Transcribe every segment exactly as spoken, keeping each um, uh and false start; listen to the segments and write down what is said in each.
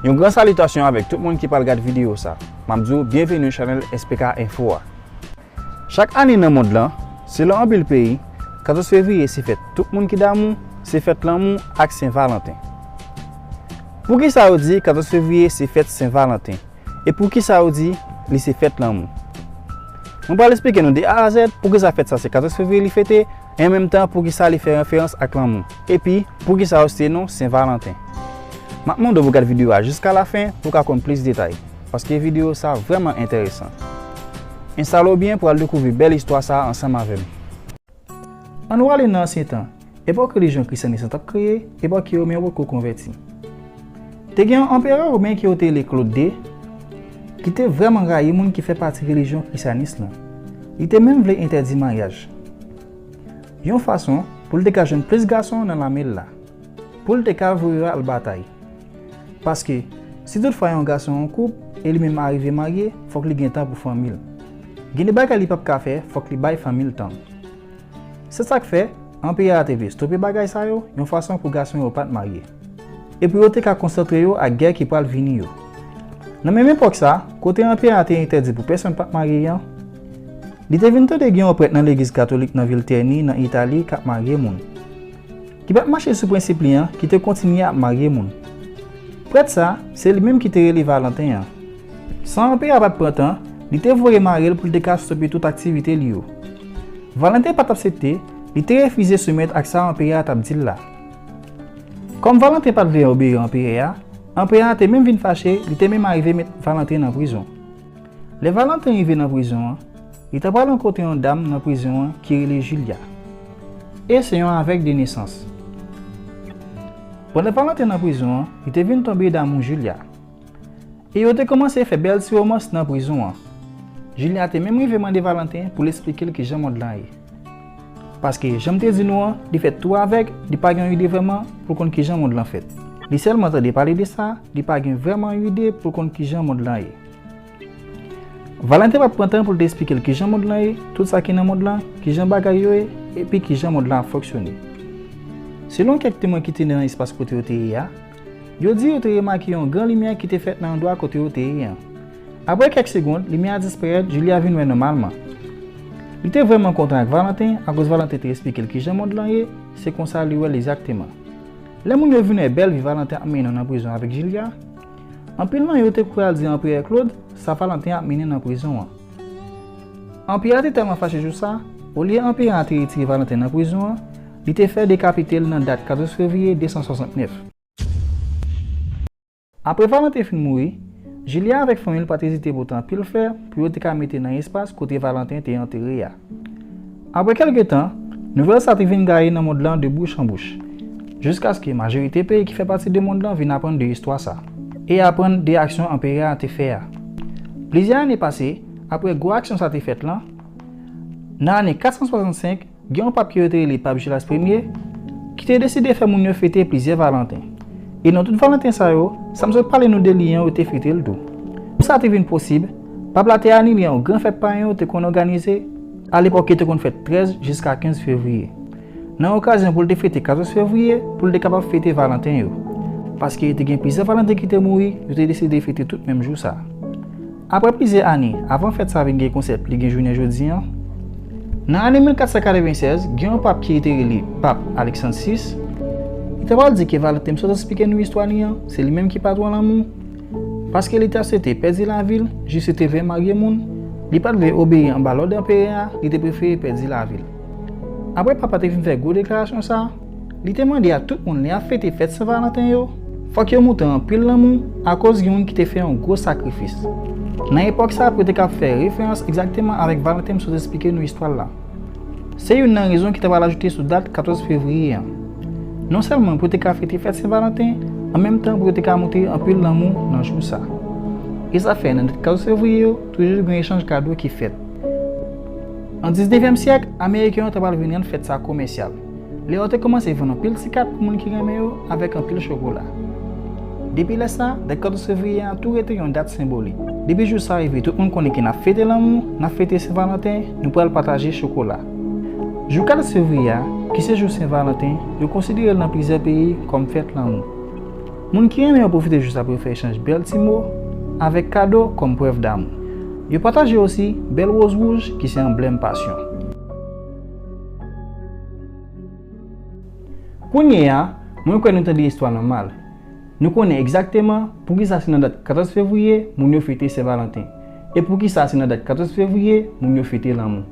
Yon gran salitasyon avèk tout moun ki pral gad videyo sa. M ap di w byenveni nan chanèl S P K Info a. Chak ane nan mond lan, selon anpil peyi, katòz fevriye se fèt tout moun ki damou, se fèt lanmou ak Sen Valanten. Poukisa yo di katòz fevriye se fèt Sen Valanten? E poukisa yo di li se fèt lanmou? Mwen pral esplike nou de A a Z poukisa fèt sa se katòz fevriye li fete, e an menm tan poukisa li fè referans ak lanmou. Epi, poukisa yo site non Sen Valanten. M ap mande w pou gad videyo a jiska lafen pou w ka konn plis detay, paske videyo sa vrèman enteresan. Enstale w byen pou w al dekouvri bèl istwa sa ansanm avè m. Ann w ale nan ansyen tan, epòk relijyon Krisyanis lan t ap kreye, epòk ke Women yo potko konvèti. Te gen yon anperè women ke yo te rele Claude de, ki te vrèman rayi moun ki fè pati relijyon Krisyanis lan. Li te menm vle entèdi maryaj. Yon fason pou l te ka jwenn plis gason nan lame l la, pou l te ka voye yo al batay. Paske, si toutfwa yon gason yon koup e li menm arive marye, fòk li gen tan pou fanmi l. Gen de bagay li p ap ka fè, fòk li bay fanmi l tan. Se sa k fè, anperè a te vle stope bagay sa yo, yon fason pou gason yo pa t marye. E pou yo te ka konsantre yo ak gè ki pral vini yo. Nan menm epòk sa, kote anperè a te entèdi pou pèsonn pa t marye an, li te vin tande gen yon prèt nan legliz katolik nan vil Terni, nan Itali, k ap marye moun. Ki pa t mache sou prensip li an, ki te kontinye ap marye moun. Prèt sa, se li menm ki te rele Valanten an. San anperè a pa t pran tan, li te voye mare l pou l te ka stope tout aktivite li yo. Valanten pa t aksepte, li te refize soumèt ak sa anperè a t ap di l la. Kòm Valanten pa t vle obeyi anperè a, anperè a te menm vin fache, li te menm arive met Valanten nan prizon. Lè Valanten rive nan prizon an, li ta pral rankontre yon dam nan prizon an ki rele Julia. E se yon avèg de nesans. Pandan Valanten nan prizon an, li te vin tonbe damou Julia. E yo te kòmanse fè bèl ti womans nan prizon an. Julia te menm rive mande Valanten pou l esplike l kijan mond lan ye. Paske, jan m te di nou an, li fèt tou avèg, li pa gen yon ide vrèman pou l konn kijan mond lan fèt. Li sèlman tande pale de sa, li pa gen vrèman yon ide pou l konn kijan mond lan ye. Valanten pa t pran tan pou l te esplike l kijan mond lan ye, tout sa ki nan mond lan, kijan bagay yo ye, epi kijan mond lan ap fonksyone. Selon kèk temwen ki te nan espas kote yo te ye a, yo di yo te remake yon gran limyè ki te fèt nan andwa kote yo te ye an. Apre kèk segonn, limyè a disparèt, Julia vin wè nòmalman. Li te vrèman kontan ak Valanten, akoz Valanten te esplike l kijan mond lan ye, se konsa li wè l egzakteman. Lè moun yo vin wè bèl vi Valanten ap mennen nan prizon avèk Julia, anpil nan yo te kouri al di anperè Claude sa Valanten ap mennen nan prizon an. Anperè a te tèlman fache jou sa, olye anperè a te retire Valanten nan prizon an, li te fè dekapite l nan dat katòz fevriye de san swasantnèf. Apre Valanten fin mouri, Julia avèk fanmi l pa t ezite pote anpil flè pou yo te ka mete nan espas kote Valanten te antere a. Apre kèlke tan, nouvèl sa te vin gaye nan mond lan de bouch an bouch, jiskaske majorite peyi ki fè pati de mond lan vin aprann de istwa sa, e aprann de aksyon anperè a te fè a. Plizyè ane pase, apre gwo aksyon sa te fèt lan, nan ane kat san swasannsenk, gen yon pap ki yo te rele Pap Jilas Premye, ki te deside fè moun yo fete plizyè Valanten. E nan tout Valanten sa yo, sa m sot pale nou de li an, yo te fete l tou. Pou sa te vin posib, pap la te anile yon gran fèt payen yo te konn òganize, alepòk ki te konn fèt trèz jiska kenz fevriye, nan okazyon pou l te fete katòz fevriye, pou l te kapab fete Valanten yo. Paske te gen plizyè Valanten ki te mouri, yo te deside fete tout menm jou sa. Apre plizyè ane, avan fèt sa vin gen konsèp li gen jounen jodi an, nan ane mil kat san katrevennsèz, gen yon pap ki te rele Pap Aleksann sis, li ta pral di ke Valanten m sot esplike nou istwa li an, se li menm ki patwon lanmou, paske li t aksepte pèdi lavi l, jis li te vle marye moun, li pa t vle obeyi anba lòd anperè a, li te prefere pèdi lavi l. Apre pap la te fin fè gwo deklarasyon sa, li te mande a tout moun lè y ap fete fèt Sen Valanten yo, fòk yo montre anpil lanmou akoz gen moun ki te fè yon gwo sakrifis. Nan epòk sa, pou yo te ka fè referans egzakteman avèk Valanten m sot esplike nou istwa l la. Se youn nan rezon ki ta pral ajoute sou dat katòz fevriye an. Non sèlman pou yo te ka fete fèt Sen Valanten, an menm tan pou yo te ka montre anpil lanmou nan jou sa. E sa fè nan dat katòz fevriye yo, toujou gen echanj kado ki fèt. An diznevyèm syèk, Ameriken yo ta pral vin rann fèt sa komèsyal. Lè yo te kòmanse vann anpil ti kat pou moun ki renmen yo avèk anpil chokola. Depi lè sa, dat katòz fevriye a tou rete yon dat senbolik. Depi jou sa rive, tout moun konnen ke n ap fete lanmou, n ap fete Sen Valanten, nou pral pataje chokola. Jou katòz fevriye a, ki se jou Sen Valanten, yo konsidere l nan plizyè peyi kòm fèt lanmou. Moun ki renmen yo pwofite jou sa pou yo fè echanj bèl ti mo avèk kado kòm prèv damou. Yo pataje osi bèl woz wouj ki se anblèm pasyon. Kounye a, mwen kwè nou tande istwa lan mal. Nou konnen egzakteman poukisa se nan dat katòz fevriye moun yo fete Sen Valanten, e poukisa se nan dat katòz fevriye moun yo fete lanmou.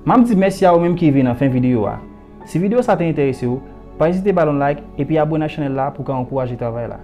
M ap di mèsi a ou menm ki rive nan fen videyo a. Si videyo sa te enterese w, pa ezite ba l yon like epi abone ak chanèl la pou w ka ankouraje travay la.